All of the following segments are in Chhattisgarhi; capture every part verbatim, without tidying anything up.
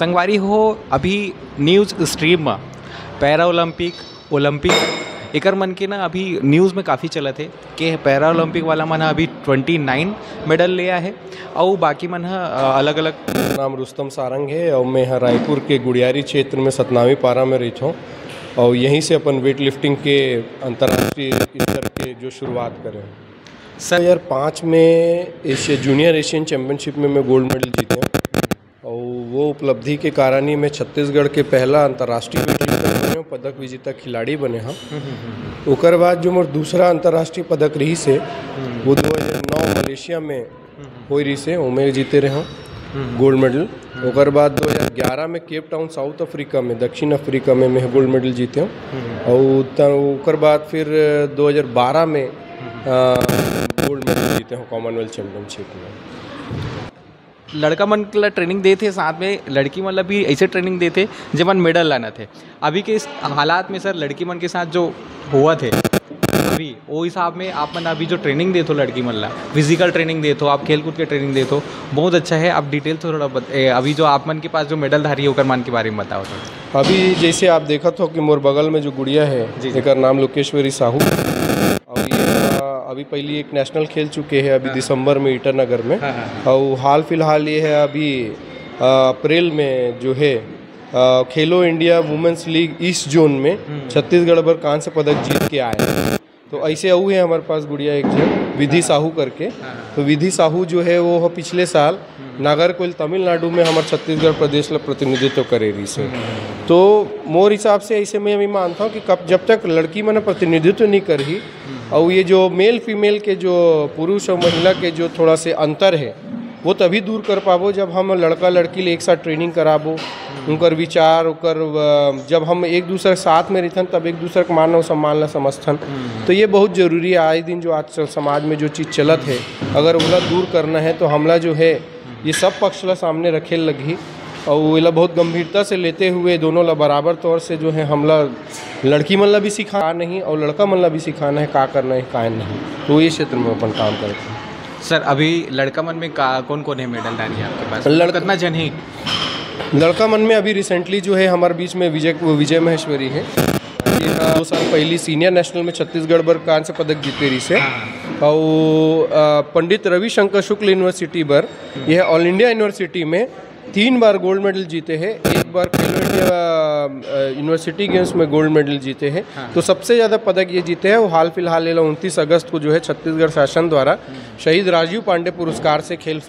संगवारी हो, अभी न्यूज स्ट्रीम म पैरा ओलंपिक, ओलंपिक, एकर मन के ना अभी न्यूज में काफ़ी चलत हे कि पैरा ओलंपिक वाला मन ह अभी ट्वेंटी नाइन मेडल ले आए हे, अउ बाकी मन ह, अ, अलग-अलग। नाम रुस्तम सारंग हे अउ मैं ह रायपुर के गुड़ियारी क्षेत्र में सतनामी पारा में रहिथों अउ यहीं से अपन वेट लिफ्टिंग के अंतर्राष्ट्रीय स्तर के जो शुरुआत करे। सर, दो हज़ार पाँच में एशिया, जूनियर एशियन चैंपियनशिप में मैं गोल्ड मेडल जीते हूँ। और वो उपलब्धि के कारण ही मैं छत्तीसगढ़ के पहला अंतर्राष्ट्रीय वेट लिफ्टर बने हूँ, पदक विजेता खिलाड़ी बने हूँ। ओकर बाद जो मोर दूसरा अंतर्राष्ट्रीय पदक रहिस हे, वो दो हज़ार नौ मलेशिया में होए रहिस हे, ओमे जीते रहे हूँ गोल्ड मेडल। ओकर बाद दो हज़ार ग्यारह में केप टाउन, साउथ अफ्रीका में, दक्षिण अफ्रीका में मैं गोल्ड मेडल जीते हूँ। और त-, ओकर बाद फिर दो हज़ार बारह में, अ, गोल्ड मेडल जीते हूँ कॉमनवेल्थ चैंपियनशिप में। लड़का मन ला ट्रेनिंग देथे, साथ में लड़की मन ला भी ऐसे ट्रेनिंग देथे, जेमन मेडल लानत हे। अभी के इस हालात में सर, लड़की मन के साथ जो होवत हे अभी, वो हिसाब में आप मन अभी जो ट्रेनिंग देथो लड़की मन ला, फिजिकल ट्रेनिंग देथो, आप खेल कूद के ट्रेनिंग देथो, बहुत अच्छा है। आप डिटेल थोड़ा बत-, ए, अभी जो आप मन के पास जो मेडल धारी है, ओकर मन के बारे में बताओ थोड़ा। अभी जैसे आप देखत हो कि मोर बगल में जो गुड़िया है, जी, जी। एकर नाम लोकेश्वरी साहू। और ये, अ, अभी पहली एक नेशनल खेल चुके हैं अभी, हाँ। दिसंबर में ईटानगर में। हाँ, हाँ, हाँ। और हाल फिलहाल ये है अभी, अ, अप्रैल में जो है, अ, खेलो इंडिया वुमेन्स लीग ईस्ट जोन में हम्म। छत्तीसगढ़ बर कांस्य पदक जीत के आए। तो ऐसे अउ है हमारे पास गुड़िया एक झन, विधि हाँ। साहू करके। हाँ। तो विधि साहू जो है, वो ह पिछले साल हम्म। नागरकोइल तमिलनाडु में हमारे छत्तीसगढ़ प्रदेश ला प्रतिनिधित्व करे रहिस हे। हम्म। तो मोर हिसाब से ऐसे मैं भी मानता हूँ कि कब, जब तक लड़की मन प्रतिनिधित्व नहीं करही, हम्म। और ये जो मेल फीमेल के, जो पुरुष और महिला के जो थोड़ा से अंतर है, वो तभी दूर कर पाबो जब हम लड़का लड़की ले एक साथ ट्रेनिंग कराबो, उनकर विचार, ओकर, अ, जब हम एक दूसरे के साथ में रहिथन, तब एक दूसरे के मान और सम्मान ला समझथन। हम्म। तो ये बहुत जरूरी है। आए दिन जो आजकल समाज में जो चीज़ चलत है, अगर ओला दूर करना है, तो हमला जो है, ये सब पक्ष ला सामने रखे लगही और एला बहुत गंभीरता से लेते हुए दोनों ला बराबर तौर से जो है, हमला लड़की मन ला भी सिखाना नहीं और लड़का मन ला भी सिखाना है का करना है, का नहीं। तो ये क्षेत्र में अपन काम करते हैं। सर, अभी लड़का मन में का, कौन कौन है मेडल धारी आपके पास? लड़का कितना जन है? लड़का मन में अभी रिसेंटली जो है, हमारे बीच में विजय, विजय महेश्वरी है। ये, अ, दो साल पहली सीनियर नेशनल में छत्तीसगढ़ बर कांस्य पदक जीते रहिस हे। हाँ। और, अ, पंडित रविशंकर शुक्ल यूनिवर्सिटी बर, हम्म। ये ऑल इंडिया यूनिवर्सिटी में तीन बार गोल्ड मेडल जीते हैं, एक बार खेलो इंडिया, अ, यूनिवर्सिटी गेम्स में गोल्ड मेडल जीते हैं। हाँ। तो सबसे ज़्यादा पदक ये जीते हैं। वो हाल फिलहाल ये ला उनतीस अगस्त को जो है, छत्तीसगढ़ शासन द्वारा हम्म। शहीद राजीव पांडे पुरस्कार से खेल, अ,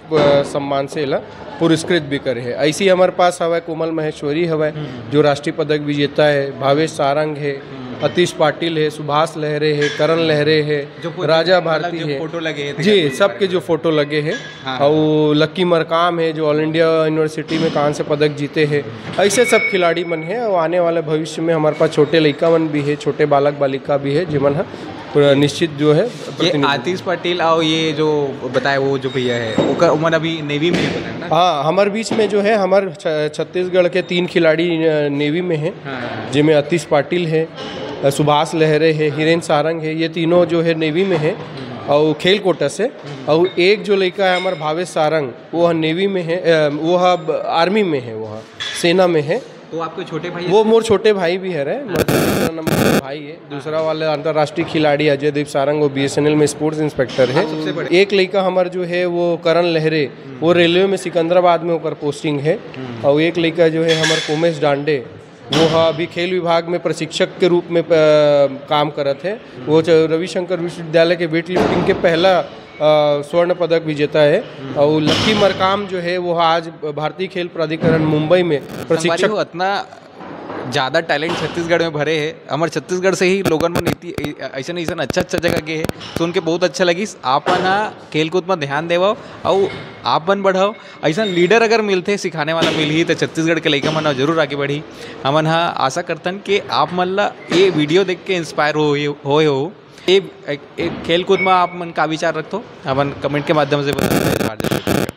सम्मान से एला पुरस्कृत भी करे हे। ऐसे ही हमारे पास हवय कोमल महेश्वरी हवय, हम्म। जो राष्ट्रीय पदक विजेता है, भावेश सारंग है, हम्म। अतीश पाटिल है, सुभाष लहरे है, करण लहरे है, जो कोई राजा मतलब भारती जो है। फोटो लगे हैं, जी, देखा सबके जो फोटो लगे हैं। हाँ। और लक्की मरकाम है, जो ऑल इंडिया यूनिवर्सिटी में कांस्य पदक जीते हैं। ऐसे सब खिलाड़ी मन है और आने वाले भविष्य में हमारे पास छोटे लइका मन भी है, छोटे बालक बालिका भी है, जिमन ह पूरा निश्चित जो है ये प्रतिनिधि। आतिश पटेल और ये जो बताए वो जो भैया है, ओकर उमर अभी नेवी में है, पता है ना? हाँ, हमारे बीच में जो है, हमारे छ-, छत्तीसगढ़ के तीन खिलाड़ी, अ, नेवी में हैं, हाँ। जिनमें आतिश पाटिल है, अ, सुभाष लहरे है, हिरेन सारंग है, ये तीनों जो है नेवी में है। हम्म। और खेल कोटा से, हम्म। और एक जो लड़का है हमारे भावेश सारंग, वो ह नेवी में है, अ, वो ह ब-, आर्मी में है, वो ह सेना में है। तो आपके छोटे भाई वो हैं? मोर छोटे भाई भी है रे, मोर दूसरा नंबर के भाई है। दूसरा वाले अंतर्राष्ट्रीय खिलाड़ी अजय दीप सारंग, वो बीएसएनएल में स्पोर्ट्स इंस्पेक्टर है। आप सबसे बड़े। एक लड़का हमार जो है, वो करण लहरे, हम्म। वो रेलवे में सिकंदराबाद में ओकर पोस्टिंग है। हम्म। और एक लड़का जो है हमार कोमेश डांडे, वो ह अभी खेल विभाग में प्रशिक्षक के रूप में, अ, काम करत है। वो च-, रविशंकर विश्वविद्यालय के वेट लिफ्टिंग के पहला, अ, स्वर्ण पदक विजेता है। हम्म। और लक्की मरकाम जो है, वो आज भारतीय खेल प्राधिकरण मुंबई में संगवारी प्रशिक्षक हो, इतना ज़्यादा टैलेंट छत्तीसगढ़ में भरे है। हमारे छत्तीसगढ़ से ही लोगन मन इतनी, ऐसन, ऐसन अच्छा, अच्छा जगह गए हैं, सुन के बहुत अच्छा लगिस। आप मन ह खेल कूद में ध्यान देवो, और आप मन बढ़ाओ। ऐसा लीडर अगर मिलथे, सिखाने वाला मिलही, तो छत्तीसगढ़ के लइका मन ह जरूर आगे बढ़ही। हमन ह आशा करथन कि आप मन ला ये वीडियो देख के इंस्पायर हो, होए हो। ये एक, एक खेल कूद में आप मन का विचार रखथो, हमन कमेंट के माध्यम से बताओ।